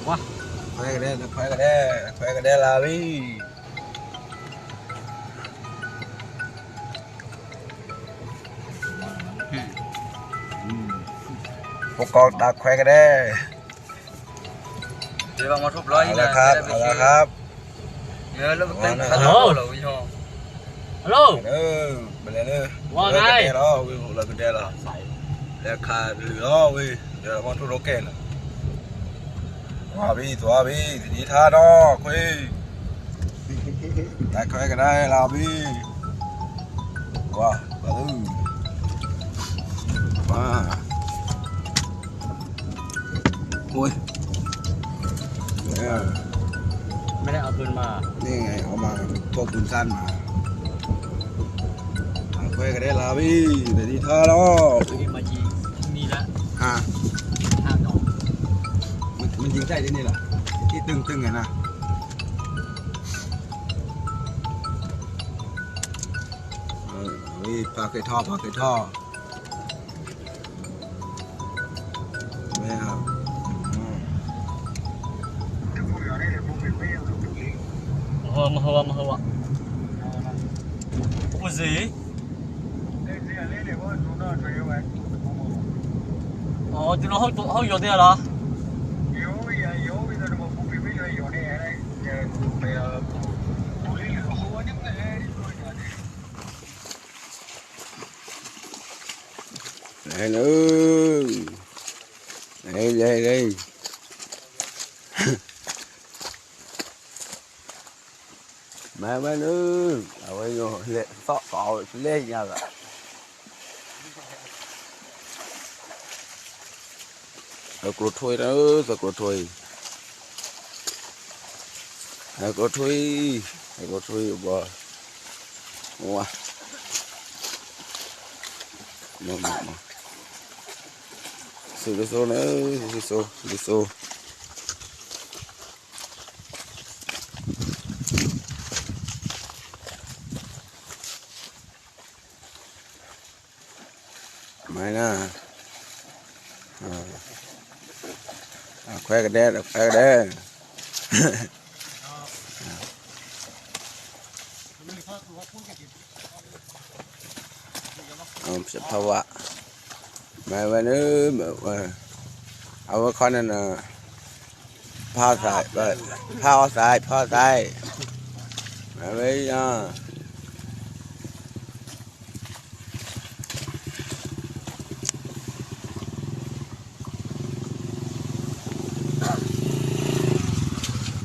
ခွဲကဒဲ ခွဲကဒဲ ခွဲကဒဲလၢဝံၤ ပကီၢ်တၢ်ခွဲကဒဲ เอาละครับ เอาละครับ ဟယ်โหล ဟယ်โหล ပလဲၤလၢ ว่าไง လၢကဒဲလီၤ ဝံၤ လၢကဒဲလီၤ လဲၤခးလၢာ်လီၤ ဝံၤ လၢမီထိၣ်ရိကဲလီၤ သွားပြီ သွားပြီ သတိထားတော့ ခွေး တၢ်ခွဲကဒဲလီၤဝံၤ ဝါ ပလူ ဝါ โอ้ย ไม่ได้เอาปืนมา นี่ไง เอามา พวกปืนสั้นมา ခွဲကဒဲလီၤဝံၤ သတိထားတော့ อันนี้มายิงที่นี่ละ ฮะ ห้ามนอน มัน มันยิงใส่ที่นี่เหรอ ที่ตึ้งๆไงนะ เออ เฮ้ย พาไปท่อ พาไปท่อ မဟဝ မဟဝ မဟဝ အိၣ်စ့ อ๋อ จุดเราห้องตัวห้องยนต์เนี่ยเหรอ လဲၤလၢ လဲၤ လဲၤ လဲၤ မၤဝဲန့ၣ် အဝဲယလဲၤသီၣ်ကီးလဲၤညါလီၤ သကိးထွံၣ် သကိးထွံၣ် သကိးထွံၣ် သကိးထွံၣ်ဘီ ဝါ မၤမၤမၤ သုးတစိန့ၣ် သုးတစိ သုးတစိ မၤနၤ ခွဲကဒဲ ခွဲကဒဲ ဖဝါ မၤဝဲန့ၣ် အဝဲခီန့ၣ် ဖါသး ဖါအီသး ဖါသး မၤဝဲယၤ